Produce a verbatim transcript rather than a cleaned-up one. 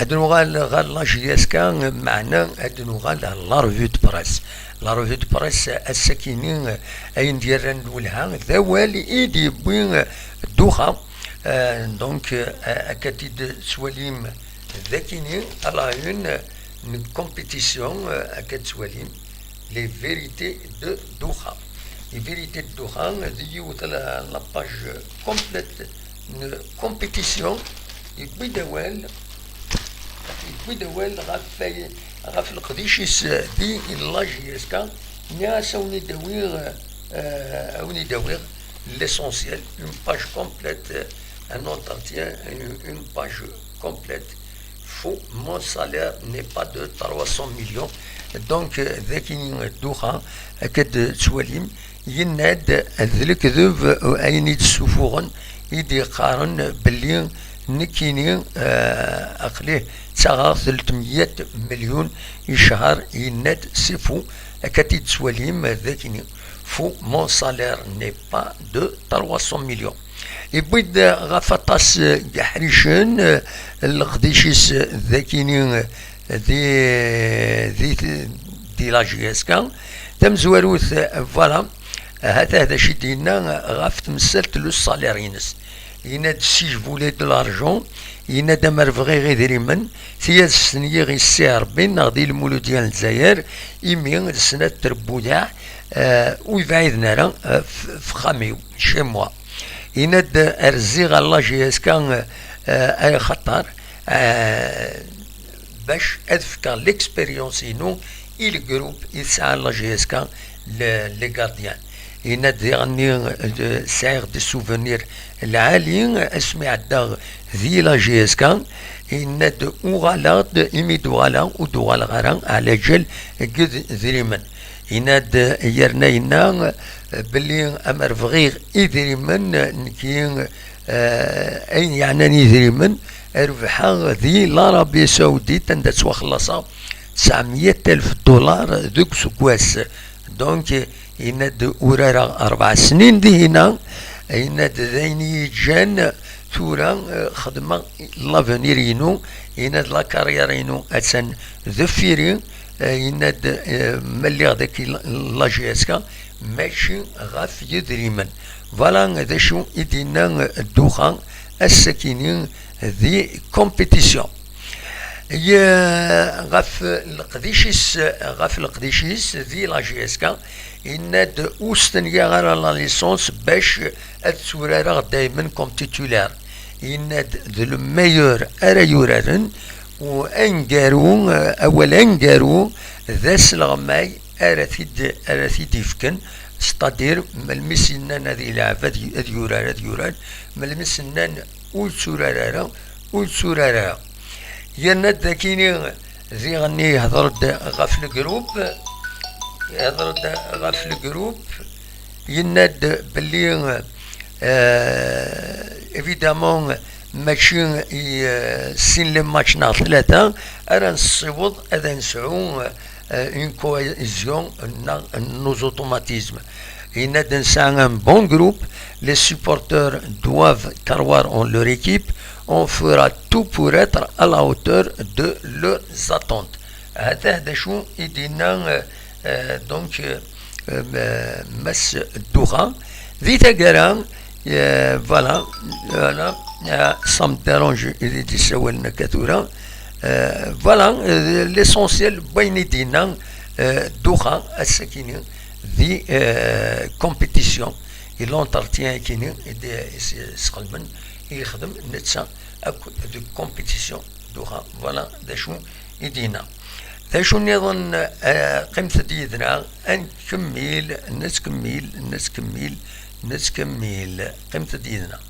Ad nuɣal ɣer la J S K, meɛna ad nuɣal ɣer la revue de presse. La revue de presse, ass-akini, ayen d-yerran lwelha, d awal i d-yewwi Ddouxa. Euh, donc, euh, akka t-id-tettwalim d akini, à la une, une compétition, euh, akka tettwalim, les vérités de Ddouxa. Les vérités de Ddouxa, d yiwet la, la page complète, une compétition, yewwi-d awal, yewwi-d awal ɣef, ɣef leqdic-is di la J S K, nniɣ-as a wen-id-awiɣ, euh, a wen-id-awiɣ l'essentiel, une page complète, euh, un entretien, une, une page complète. Faux, mon salaire n'est pas de trois cents millions. Donc, euh, d akini Ddouxa, akka d-tettwalim, yenna-d d lekdeb, euh, ayen i d-ssufuɣen, i d-yeqqaren belli nekkini, euh, aql-i ttaɣeɣ telt meyya melyun i ccher, yenna-d c'est faux, akka t-id-tettwalim d akini. Faux, mon salaire n'est pas de trois cents millions. Yewwi-d ɣef aṭas n yeḥricen, leqdic-is d akini di, di, di la J S K. Tamezwarut, voilà, hatah d acu i d-yenna ɣef temsalt n le salaire-ines. Yenna-d si je voulais de l'argent, yenna-d amer bɣiɣ idrimen, tiyadest n yiɣ i Si Rebbi neɣ di Lmuludya n Lezzayer, imi d snat trebbuyaɛ, euh, ur bɛiden ara, euh, f-, f uxxam-iw, chez moi. Yenna-d rziɣ ɣer la J S K, euh, ay axaṭer, euh, bac ad fkeɣ l'expérience-inu i le groupe i tesɛa la J S K, le, les gardiens. Yenna-d diɣenni, euh, sɛiɣ des souvenirs lɛali asmi ɛeddaɣ di la J S K. Yenna-d uɣaleɣ-d, imi d-uɣaleɣ, ur d-uɣaleɣ ara ɛlaǧal deg idrimen. Yenna-d yerna yenna belli amer bɣiɣ idrimen, nekki, eh, ayen yeɛnan idrimen, rebḥeɣ di l'Arabie Saoudite anda ttwaxellaṣeɣ tesɛemya alef dollar deg useggas. Donc, yenna-d urareɣ rebɛa snin dihina, yenna-d d ayen i yi-ǧǧan tura, eh, xedmeɣ l'avenir-inu, yenna-d la carrière-inu attan deffir-i, eh, yenna-d, eh, ma lliɣ dagi la, la J S K, mačči ɣef yedrimen. Voilà d acu i d-yenna Ddouxa ass-akini di compétition. Ye-, ɣef leqdic-is, ɣef leqdic-is di la J S K, yenna-d ur stenyaɣ ara la licence bac ad tturareɣ daymen comme titulaire. Yenna-d d le meilleur ara yuraren, u aneggaru, awal aneggaru d asleɣmay ara t-id, ara t-id-ifken, c'est-à-dire melmi s-yennan ad yelɛeb, ad y-, ad yurar, ad yurar, melmi s-nnan ur tturar ara, ur tturar ara. Yerna-d akini diɣenni yehder-d ɣef le groupe, yehder-d ɣef le groupe, yenna-d belli, euh, évidemment, mačči i, euh, sin les matchs neɣ tlata ara nessiweḍ ad nesɛu, euh, une cohésion neɣ nos automatismes. Yenna-d nesɛa un bon groupe, les supporters doivent croire en leur équipe, on fera tout pour être à la hauteur de leurs attentes. Hatah d acu i d-yenna, euh, euh, donc, euh, euh, Mass Ddouxa. Di taggara, euh, voilà, voilà, euh, ça me dérange, i d-issawalen akka tura. Euh, voilà, euh, l'essentiel, wayen i d-yenna, euh, Ddouxa, ass-akini, di, euh, compétition, i l'entretien akini, i d-, i s-, sxedmen, i yexdem netta akk deg compétition Ddouxa. Voilà d acu i d-yenna. D acu nniḍen, eh, qqimet-d yid-neɣ, ad nkemmel, nettkemmil, nettkemmil, nettkemmil. Qqimet-d yid-neɣ.